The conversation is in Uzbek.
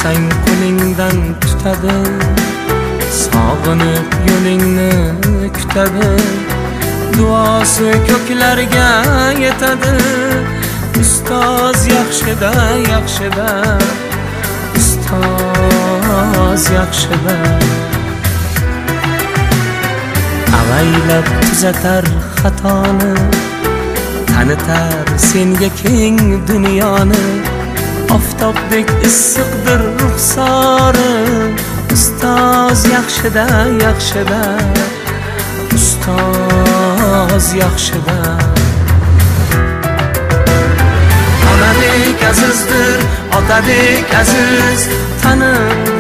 Desang qo'lingdan tutadi, sog'inib yo'lingni kutadi, duosi ko'klarga yetadi. Ustoz yaxshida, yaxshida, ustoz yaxshida. Avaylab tuzatar xatoni, tanitar senga keng dunyoni. Oftobdek issiqdir ruxsori, ustoz yaxshida, yaxshida, ustoz yaxshida. Onadek azizdir, otadek aziz, tanib